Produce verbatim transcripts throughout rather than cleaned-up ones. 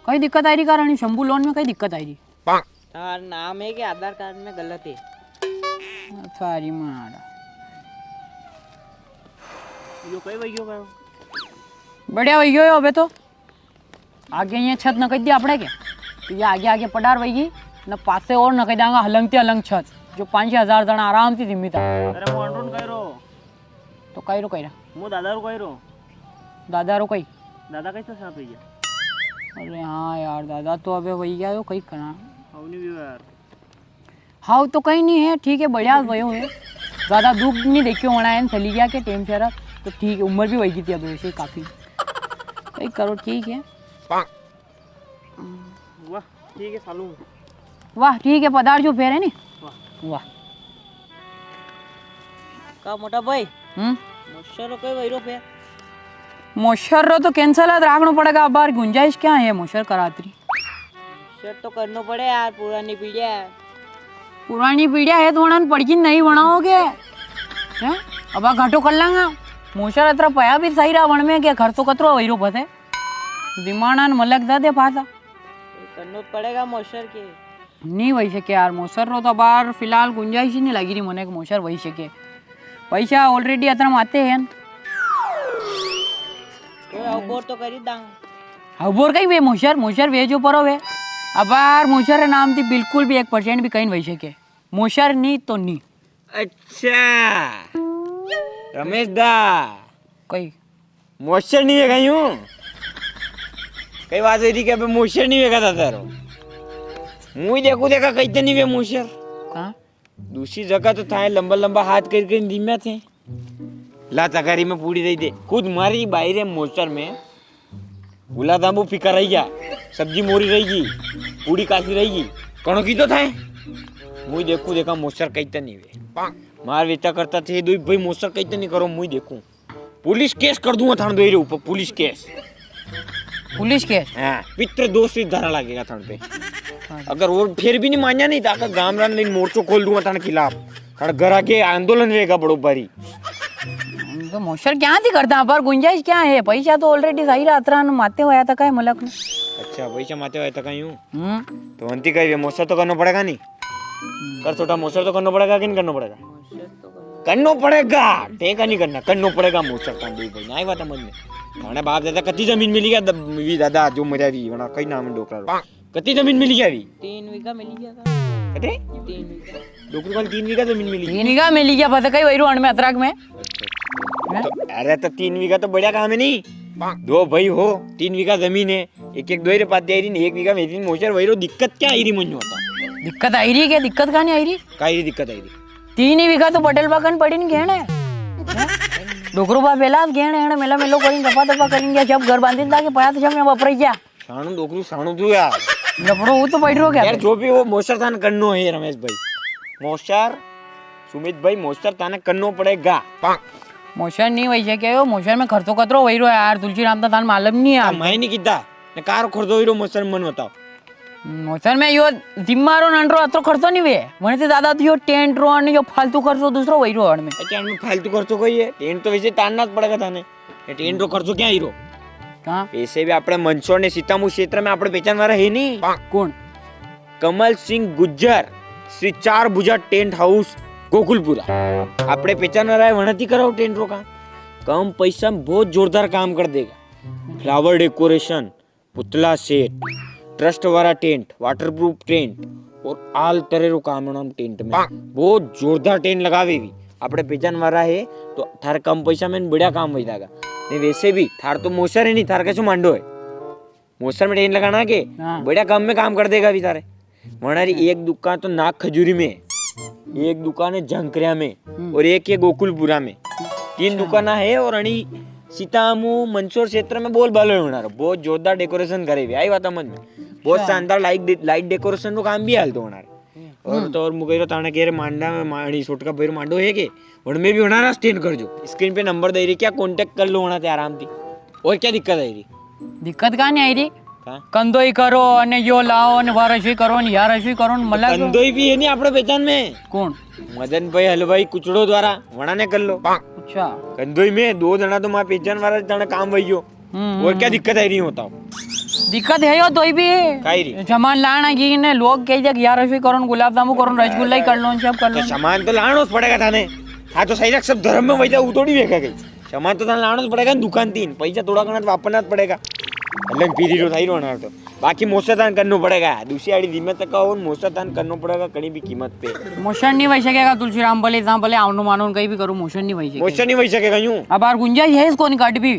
कई दिक्कत आई री? कारण शंभू लोन में कई दिक्कत आई री? थार नाम है कि आधार कार्ड में गलत है? थारी मारा। यो कई वई गयो? बढ़िया वई गयो अबे तो। आगे ये छत नकई दी आपणे के, तो ये आगे आगे पडार वई, न पासे और नकई दांगा हलंग ती हलंग छत, जो पाँच छह हजार जणा आराम ती जिम्मी था। अरे, मु अणरो कई रो। तो कई रो कई रा? मु दादा रो कई रो। दादा रो कई? दादा कैसे साथ हुई है? अरे हाँ यार, दादा तो अबे वई गया, यो कई करा। अवनी भी यार। हाउ तो कई नी है, ठीक है, बढ़िया वयो है। ज्यादा दुख नी देख्यो होना है, चली गया के टेम से रख, तो ठीक है, उम्र भी वई गई थी अब वैसे ही काफी। कई करो, ठीक है। वाह, ठीक है, सालू। वाह, ठीक है, पधार जो फेर है नी। वाह। वाह। का मोटा भाई? हम्म? मोशर रो कई वई रो फेर? मोशर रो तो cancel है, राखणो पड़ेगा, अब बार गुंजाइश क्या है मोशर करातरी? मोशर तो करनो पड़े यार, पुरानी पीढ़िया है। पुरानी पीढ़िया है तो वणन पड़की नहीं बनाओगे? हैं? अब आ घाटो कर लांगा। मोशर अतरा पया भी सही रहा वण में, के खर्चो कतरो वई रो फसे। दिमाणा ने मलक जा दे पासा। करनो पड़ेगा मोशर के। नी वई सके यार, मोशर रो तो अबार फिलहाल गुंजाइश ही नी लागी री मने के मोशर वई सके। पैसा already अतरा माते है। तो अबोर तो करी दांग। अबोर कई वे मोशर, मोशर वे जो परो वे। अबार मोशर रे नाम थी बिल्कुल भी एक percent भी कई नी वई सके। मोशर नी तो नी। अच्छा, रमेश दा। कई? मोशर नी वेगा यूं? कई बात हुई थी कि अबे मोशर नी वेगा दादा रो। मुई देखू देखा कई तो नी वे मोशर। कहाँ? दूसरी जगह तो थाए लंबा लंबा हाथ कर कर दिम्या थे। ला तकारी में पूड़ी रही दे। खुद मारी बाई रे मोशर में गुलाब जांबू फीका रही गया, सब्जी मोरी रही गई, पूड़ी कासी रही गई। कणो की तो थाए? मुई देखू देखा मोशर कई तो नी वे। मार वेता करता थे दुई भाई मोशर कई तो नी करो, मुई देखू। पुलिस केस कर दूंगा थाने दोई रे ऊपर, पुलिस केस। पुलिस केस? हाँ, पितृदोष की धारा लागेगा थाने पे। हाँ। अगर वो फिर भी नी मान्या नी, तो आखा गाम रान लेन मोर्चो खोल दूंगा थाने खिलाफ। थाने घर आके आंदोलन रहेगा बड़ो भारी। तो मोशर क्या थी करता, पर गुंजाइश क्या है? पैसा तो already सही रहा, अतरा न माते होया था, काय मलक ने। अच्छा, पैसा माते होया था, काय यूं? हम्म। तो अंती कही, मोशर तो करना पड़ेगा नी? कर छोटा, मोशर तो करना पड़ेगा कि नी करना पड़ेगा? करनो पड़ेगा, ते का नी करना, करनो पड़ेगा मोशर थाने दो भाई, नी बात समझ में। थाने बाप दादा कती जमीन मिली गया, वी दादा जो मर्या वी, वणा कई नाम है डोकरा रो। कती जमीन मिली गया वी? तीन बीघा मिली गया था। कते? तीन बीघा। डोकरू खाली तीन बीघा जमीन मिली? तीन बीघा मिली गया, पता कई वही रोहन में अतराक में। तो, अरे तो तीन बीघा तो बढ़िया काम है नी, दो भाई हो, तीन बीघा जमीन है, एक एक दोई रे पाते आई री ने, एक बीघा में इतनी मोशर वही रो, दिक्कत क्या आई री मुझे बता? दिक्कत आई री क्या? दिक्कत का नी आई री? का आई री दिक्कत आई री? तीन ही बीघा तो पटेल बा कन पड़ी ने गहण है। हैं? डोकरो बा बेला गहण है, मेला मेलो करिन, गपा दपा करिन गया, जब घर बांधिन था के पाया तो जब मैं वापराई गया। साणू डोकरू साणू तू यार। लफड़ो वो तो बैठ रो क्या? यार जो भी वो मोशर थाने करनो है रमेश भाई, मोशर, सुमित भाई, मोशर थाने करनो पड़ेगा। मोशर नी वही से क्या हो, मोशर में खर्चो कतरो वही रो यार, तुलसी राम तो थाने मालूम नी है। मैं नी किता, ने कार खर्चो वही रो मोशर में, मन बताओ। मोशर में यो जिम्मा रो नंड रो अतरो खर्चो नी वे, वने से ज्यादा तो यो टेंट रो ने यो फालतू खर्चो दूसरो वही रो हण में। अच्छा, हण में फालतू खर्चो कोई है? टेंट तो वैसे तारना पड़ेगा थाने। ये टेंट रो खर्चो क्या ही रो? कहाँ? वैसे भी आपणे मंदसौर ने सीतामऊ क्षेत्र में आपणे पहचान वाला है नी। कौन? कमल सिंह गुज्जर, श्री चार भुजा टेंट हाउस, गोकुलपुरा। आपणे पहचान वाला है, वणती कराओ टेंट रो काम। कम पैसा में बहुत जोरदार काम कर देगा। फ्लावर डेकोरेशन, पुतला सेट, ट्रस्ट वाला टेंट, वाटरप्रूफ टेंट और आल तरह रो काम है ना टेंट में। बहुत जोरदार टेंट लगावे भी। आपणे पहचान वाला है तो थारे कम पैसा में बढ़िया काम हो जाएगा। नहीं वैसे भी थार तो मोशर है नी, थार कैसे मांडो है? मोशर में टेंट लगाना के हाँ। बढ़िया काम में काम कर देगा भी थारे। वणारी एक दुकान तो नाग खजूरी में, एक दुकान है झंकरिया में हम्म। और एक है गोकुलपुरा में। तीन अच्छा। दुकाना है और अणी सीतामऊ मंदसौर क्षेत्र में बोल बालो है वणारो। बहुत जोरदार डेकोरेशन करे हुए, आई बात समझ में। बहुत अच्छा। शानदार लाइट डे-, लाइट डेकोरेशन रो काम भी हाल तो वणारे। हम्म। और तो और मुकेरो ताने के रे मांडा में माणी छोटका भाई रो मांडो है के, वण में भी वणारा स्टैंड कर जो। स्क्रीन पे नंबर दे रही क्या, कॉन्टैक्ट कर लो वणा ते आराम थी। और क्या दिक्कत आई रही? दिक्कत का नी आई रही? हाँ? कंदोई करो, अने यो लाओ, अने वा रसोई करो, अने या रसोई करो, अने मतलब कंदोई भी है नी आपणे पहचान में। कौन? मदन भाई हलवाई कुचड़ो द्वारा, वणा ने कर लो। अच्छा। कंदोई में दो जना तो मां पहचान वाला जना काम वही हो। हम्म, और क्या हम्म। दिक्कत आई रही बताओ? दिक्कत है यो तो ही भी। काई री? सामान लाना की ने लोग कही दे कि यार ऐसे करो न, गुलाब जामुन करो न, रसगुल्ला ही कर लो न, सब कर लो तो न। सामान तो लाणो ज पड़ेगा थाने। हाँ तो सही रख, सब धर्म में वैसा उतोड़ी वेगा कई। सामान तो थाने लाणो ज पड़ेगा न दुकान तीन। पैसा थोड़ा घणा तो वापरना ज पड़ेगा। अलग पीरी रो थाई रो ना तो। बाकी मोसर थाने करनो पड़ेगा। दूसरी आड़ी धीमे तक आओ न मोसर थाने करनो पड़ेगा कणी भी कीमत पे। मोसर नी वई सकेगा तुलसीराम, भले ता भले आवनो मानो न कई भी करो, मोसर नी वई सकेगा। मोसर नी वई सकेगा यूं। अबार गुंजाइश है इसको नी काट भी।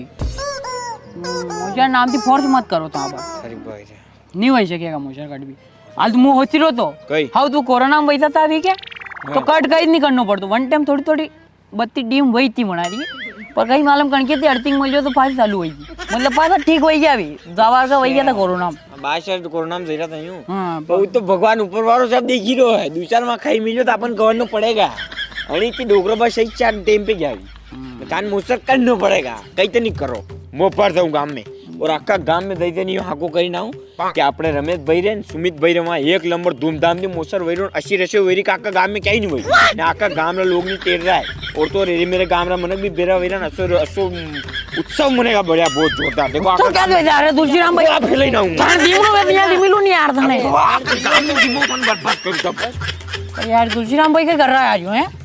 मोसर नाम थी force मत करो ता अबार। अरे भाई रे। नी वई सकेगा मोसर काट भी। हाल तो मूं होती रो तो। कई? हाउ तू कोरोना में वैसा था अभी क्या? तो हाँ। कट कई नी करनो पड़तो। One time थोड़ी थोड़ी बत्ती डीम वही थी बना रही। पर कई मालूम कणके थी अर्थिंग मिल जाओ तो पास चालू होगी। मतलब पासा ठीक वई गया अभी। जावार का वई गया था कोरोना में। बादशाह तो कोरोना में जई रहा था यूं। हाँ, तो वो तो भगवान ऊपर वालो सब देखी रो है। दूसरा में खाई मिलो तो अपन गवरनो पड़ेगा। अणी की डोकरो बस सही चार टाइम पे गया अभी। हम्म। कान मोसर करनो पड़ेगा। कई तो नी करो। मो पर जाऊं गांव में। और आका गांव में दई दे नी हाको करी ना हूं। कि आपणे रमेश भाई रे न सुमित भाई रे वहां एक नंबर धूमधाम थी मोसर वई रो, असी रसे वई री का आका गांव में क्या ही नी वई। ने आका गांव रा लोग नी तेर रहा है। और तो रे मेरे गांव रा मनक भी बेरा वई रा न, असो, असो उत्सव मनेगा बढ़िया, बहुत जोरदार। देखो तो आका क्या दे जा रहे तुलसीराम भाई? आप फैलाई ना हूं। थाने दिमलो वे, यहाँ दिमिलो नी यार थाने। तो आप गांव में दिमो थाने बर्बाद कर दो। यार तुलसीराम भाई क्या कर रहा है आज, हैं?